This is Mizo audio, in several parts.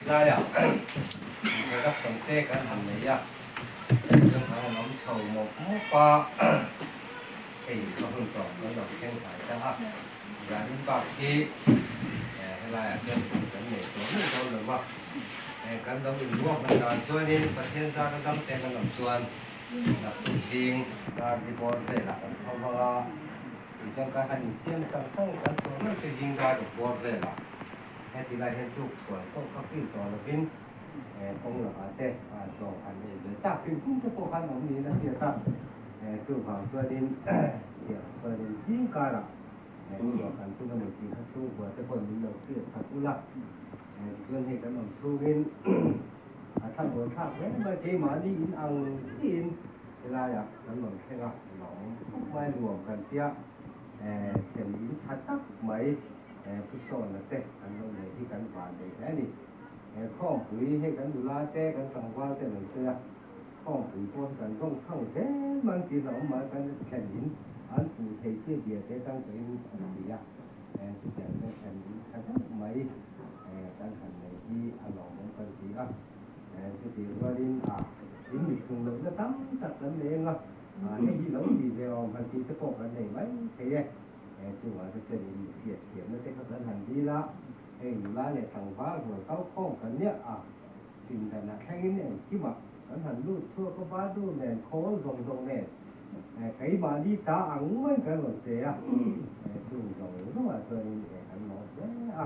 Laiah introduction te kan han nei a, chuan kan han awm chho mawp mawp a, hei ka hun tawp kan lo thleng hnai ta a, zanin bak hi helaiah chuan hun kan nei tawh reng dawn lo va, kan lo inruak hman dan chuanin Pathian zat a dam te kan awm chuan naktuk zing dar li bawr velah kan tho vang a, tichuan kan han insiam sang sang kan chhuah mai chu zing dar ruk bawr velah. Heti lai hian tuk chhuan pawh kha feel tawh lovin kawng lakah te chaw han ei ve chak hrim hrim te pawh khan awm niin a hriat a. Chuvang chuanin tiang chuanin zing karah chhuah kan tum a ni tih kha chhungkua te pawhin min lo hriat chak ula. Tichuan hei kan awm chhungin a thlamuan thlak hle mai keimahni in ang chiin helaiah kan rawn thleng a, lawm khawp mai nuam kan tia thlen in tha tak mai. He pu Sawna te an lo nei hi kan van nei hle a ni. He khawmpui hei kan nula te kan tlangval te an sawi a, khawmpui pawh hi kan zawng chhang zel man tiin a awm mai kan thlen in an puh thei chiah bia te tang tawhin an ti a, chutiang chuan thlen in tha deuh mai kan han nei hi a lawmawm kan ti a, chutih rualin a in mithlung lohna tam tak kan nei anga hei hi lo tih ve awm han tih te pawh kan nei mai thei e. He chungah te chuan in hriat thiamna te kha kan han dil a, hei nula leh tlangval rual kal khawm kan nia a, pindanah thlengin engkimah kan han lut chhuak a, badu nen khawl zawng zawng nen keimahni ta ang mai kan rawn che a, chung zawng zawngah chuanin kan lawm hle a,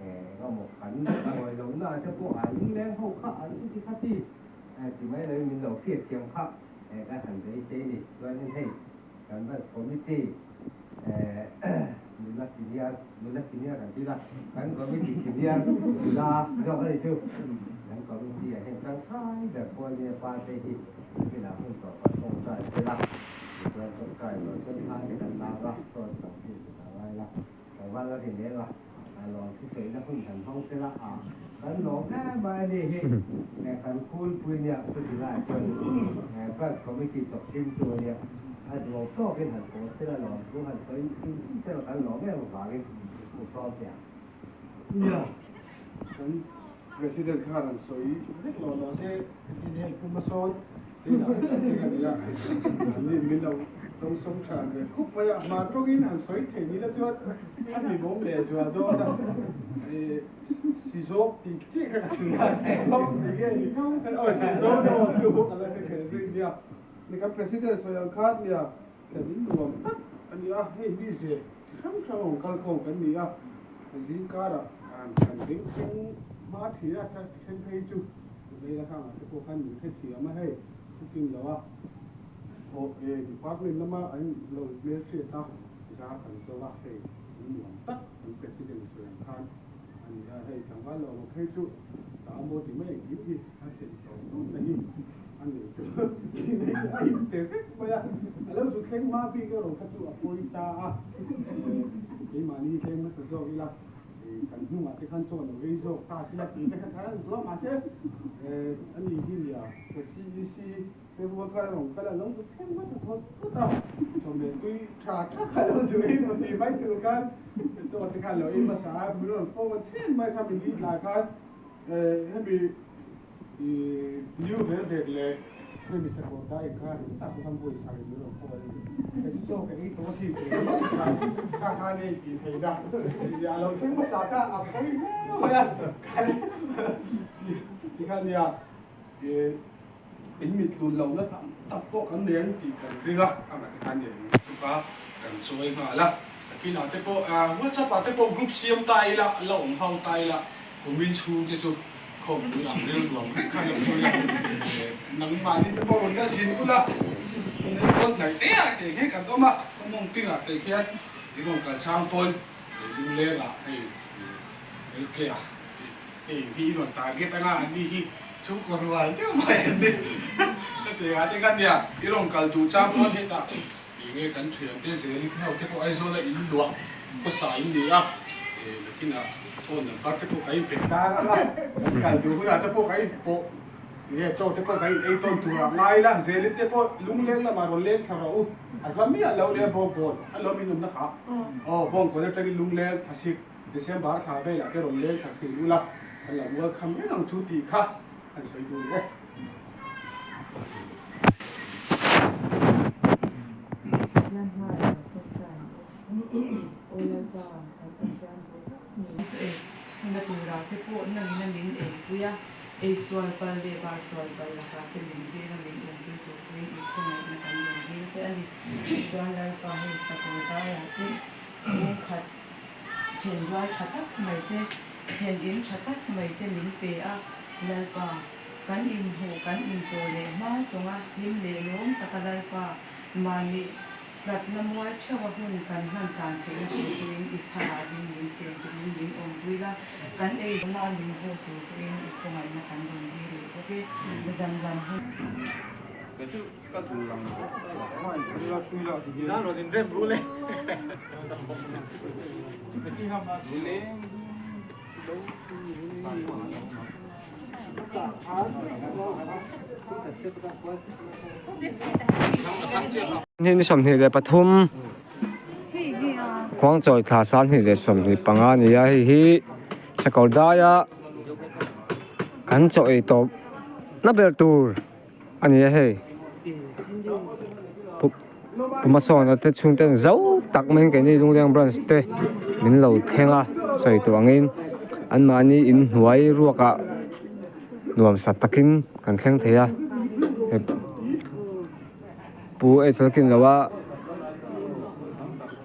engemaw kan ngawi lohna te pawh a inleng ho kha an chuti khati ti mai loin min lo hriat thiam kha kan han beisei ni, chuanin hei Kan Branch Committee nula senior, nula senior kan ti la, kan Committee senior nula zawk a ni chu. Kan Committee ah hian tangkai ber pawl nia pa te hi kinah hun tawh kan tawngtai tel a, tichuan tawngtai zawh chuan thla te kan lak a, sawn chho chi chu ka ngai la, tlangval la rin eng a, lawm thusawina hun kan hmang tel a, ah kan lawm em mai a ni hi, kan khulpui nia chuti laiah chuan Branch Committee chawpchimtu a nia. A duang tawkin han pawl thil a lawm thu han sawi in in te kan lawm em avangin u sawm teh ang. Nia, kan President khan an sawi vek lo lo se tin hei Pu Masawn te lah an zing a nia, an ni min lo dawngsawm tha ve khup mai a, hmar tawngin han sawi thei ni la chuan a hlimawm leh zual dawn a, si zawk tih chiah kha ka hria a, si zawk tih nge ni, aw si zawk emaw chu ka la hre thei zui nia. Ni kan President sawi ang khan nia thlen in nuam tak a ni a, hei mi ze chi hrang hrang awm kal khawm kan ni a, zing karah kan beng thleng hma thin a, ka thleng phei chu Dubai la hrangah te pawh khan min hrethiam a hei thukim lo a, aw e department lama an lo hmelhriat a zar kan zo a, hei in nuam tak kan President sawi ang khan a ni a, hei tlangval lo awm phei chu ta maw ti mai engkim hi a thlen tawh tawp na hi. A nei chu tih hi a in pe vek mai a, a lo zu thleng hma bik erawh kha chu a pawi ta a, keimahni hi thleng hmasa zawk ila kan hnungah te khan chaw lo ei zawk ta sila tih te kha khan zuam mahse a ni hi nia ka CEC te rual kha rawn kal a lo zu thleng hmasa thawt thawt a, chawhmeh tui tha tha kha lo zu ei maw tih mai tur khan chaw te khan lo ei hmasa a, min rawn phone a chen mai kha min tlai khan hemi New Velvet leh hemi sakawr dah inkar ringawt ah pawh khan pawisa in min rawn khaw a ni. Kei chu chaw ka ei tawh a si tih ringawt khan kha khan ei tih theih na a lo thleng hmasa kha a pawi hle mai a ti kha nia in mit tlun lohna tam tak pawh kan nei ang tih kan ring a, a ngah te khan nia in tuk a kan chawi nghal a, kinah te pawh WhatsApp ah te pawh group siam ta ila la awm ho ta ila kumin chhung te chu Khawmpui ang rilru ang vek khan a phui a, nangmahni te pawh rawn la zin ula, pawn hnaih te ah teh khian kan awm a, khawmawng ping ah teh khian in rawn kal chang pawn lungleng ah hei LK ah hei hi i rawn target anga an ni hi chhungkaw rual deuh mai an ni ka ti ah te khan nia i rawn kal duh chang pawn hetah enge kan thian te zel ho te pawh Aizawl a in luah khawsa in ni a nakinah phone number te pawh ka in pe tlang ang a, kan kal duh hunah te pawh ka in pawh nge chaw te pawh ka in ei tawn tur ah ngai ila zelin te pawh lungleng lamah rawn leng thla rawh u a hla miah lo nia bawngkawn a lawm in awmna kha aw bawngkawn atangin lungleng thlasik December thla velah te rawn leng thla thin ula. Kan lo welcome reng ang chu tih kha an sawi duh ni e. Na turah te pawh nangin a min eipui a, ei sual pal leh bar sual pal lakah te min veng a min awmpui tur pawhin i khawngaihna kan rawn dil che a ni. Tichuan Lalpa hei sakawr daiah te chhungkhat then rual tha tak mai te, then in tha tak mai te min pe a, Lalpa kan inhmuh kan intawh leh hma zawnga hlim leh lawm taka Lalpa mahni Tlatna mual theuha hun kan hman tlan theihna tur pawhin i thlarau in min chen turin min awmpui la, kan ei zawna min zawh tur pawhin i khawngaihna kan rawn dil leh bawk e. Zan lam hun. Ni 23 Khuangchawi thla 2025 a ni a, hei hi Sakawr daia kan chaw ei tawp na ber tur a ni a hei. Pumahsawna te chhungten zo tak maiin keini Lungleng branch te min lo thleng a sawi tawh angin anmahni inhnuai ruakah nuamsa takin kan thleng thei a pu Eichel kin lo a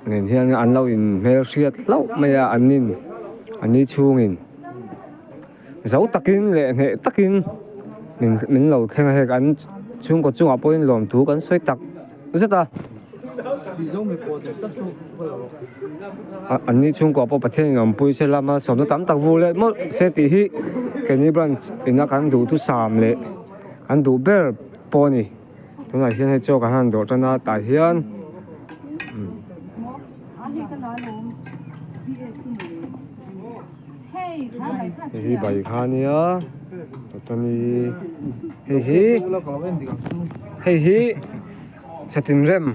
nen hian an lo in hmelhriat hlauh mai a an in an ni chhungin zo takin leh hneh takin min lo thleng a hei an chhungkaw chungah pawhin lawmthu kan sawi tak zet a an ni chhungkaw pawh Pathian in awmpui se lama sawmna tam tak vu leh mawlh se tih hi keini branch ina kan duhthusam leh kan duh ber pawh a ni tunah hian hei chaw kan han dawh tan a tah hian Hei hi bai kha ania chuan hei hi hei hi chatin rem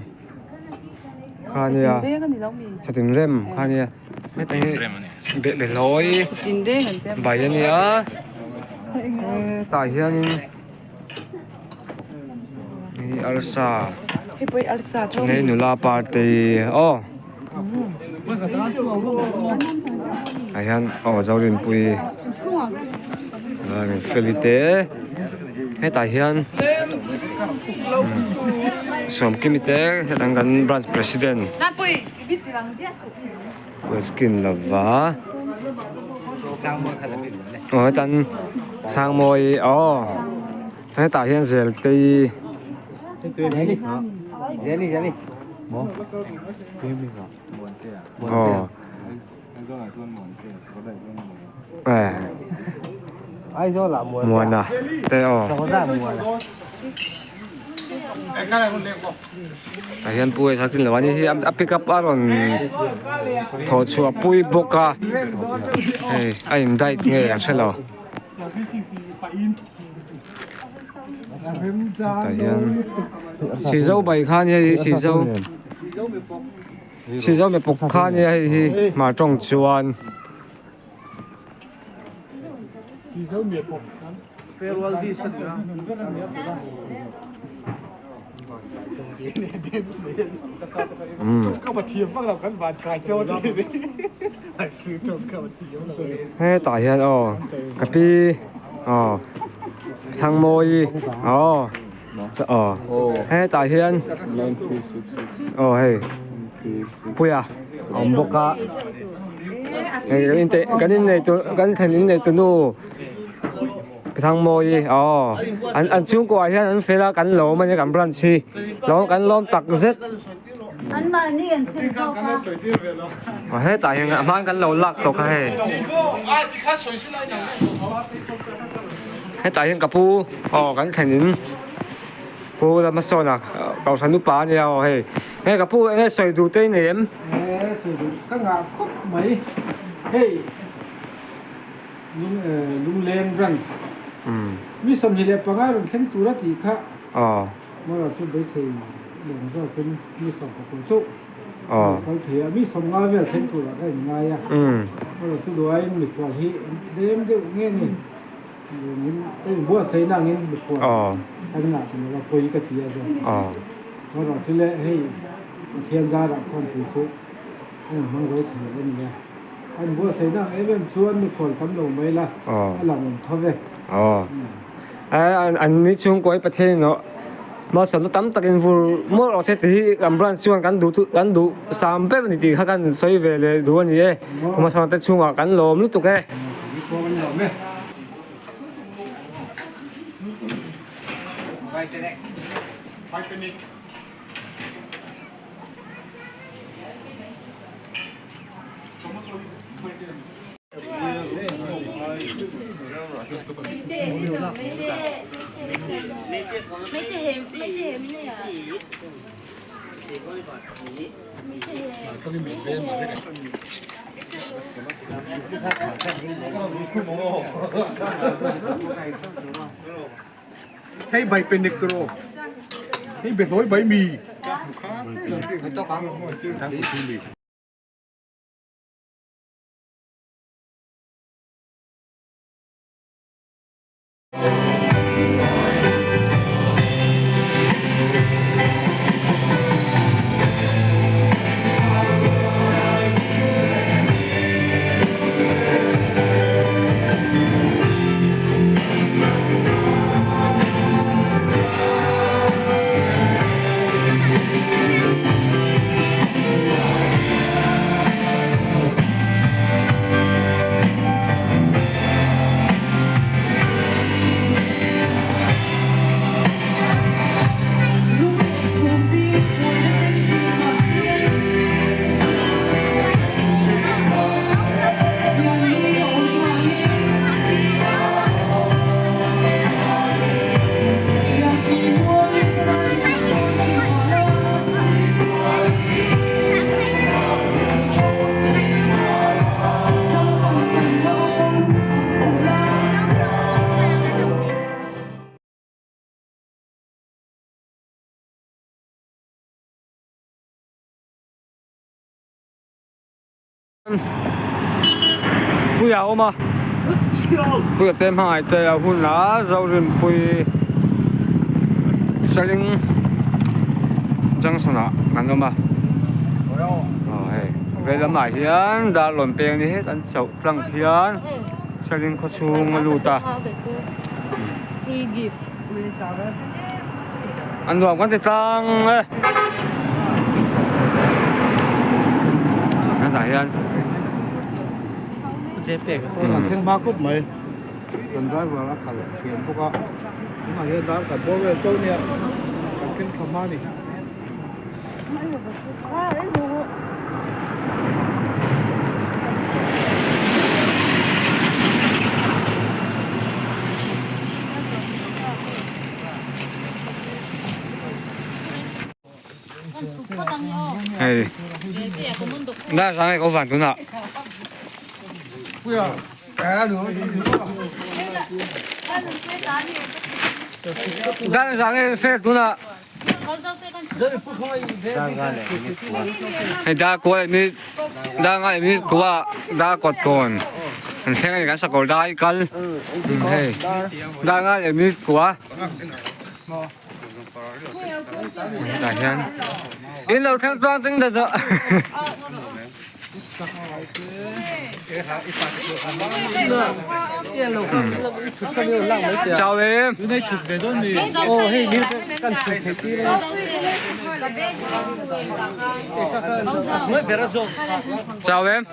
kha ania chatin rem kha ania heta hi behlawi bai ania hetah hianin hei arsa hei nula party aw. Ah hian aw Zorinpui Feli te hetah hian Sawmkimi te hetah kan branch president skin lova aw hetan Sangmawii aw hetah hian Zeltei. Muana te aw tah hian pu hei sakin lo a ni hi a pick up a rawn thawh chhuah pui bawk a hei a in diet nge a hre lo. Tah hian Sizo bai kha nia hei Sizo Sizo mi puk kha nia hei hi hmar tawng chuan Hetah hian aw ka pi aw Thangmawi aw aw hetah hian aw hei Puia a awm bawk a hei kan inte kan innei tur kan thlen innei tu nu Thangmawi aw an an chhungkua ah hian an fel a kan lawm a nia kan branch hi lawm kan lawm tak zet aw hetah hian a hmain kan lo lak tawh kha hei hetah hian ka pu aw kan thlen in pu lama sawn a kohhran upa a nia aw hei hei ka pu enge sawi duh te i nei em? Lungleng Branch mi 25 rawn thleng tur a tih kha Mawra chu beisei lem zawkin mi 11 chu Kal thei a, mi sawmnga vel thleng turah ka inngai a. Erawh chu duaiin mikhual hi an tlem deuh nge ni? Ka inbuatsaihna angin mikhual kan ngah ta lo a, pawi ka ti a zawk. Erawh chu le hei Pathian zarah khawmpui chu a inhmang zo thei a ni a. Ka inbuatsaihna ang em em chuan mikhual tam lo mai la, a lang awm tho ve. An ni chhungkaw hi Pathian in malsawmna tam takin vur mawlh rawh se tih hi kan branch chuan kan duh kan duh sam ber a ni tih kha kan sawi ve leh duh a ni e. Malsawmna te chhungah kan lawm lutuk e. Hei bai penik turo hei behlawi bai mi. Puia a awm a Puia te hmangaih te a hun a Zorinpui Saling Junction ah kan awm a aw hei vei lamah hian Darlawn peng ni het an chauh tlang hian Saling khaw chhung a lut a A nuam kan ti tlang e hetah hian Kan thleng hma khawp mai kan driver a khalh thiam bawk a tunah hian dar kan bawr vel chauh nia kan thleng tha hma a ni. Hei dar sang hei ko van tunah dar sang hei fer tunah hei dar kual mi dar ngai mi kua dar kawt kawn an thleng a ni kan sakawr dai kal hei dar ngai mi kua Hetah hian in lo thleng tluang ding dat a. Chau em. Chau em.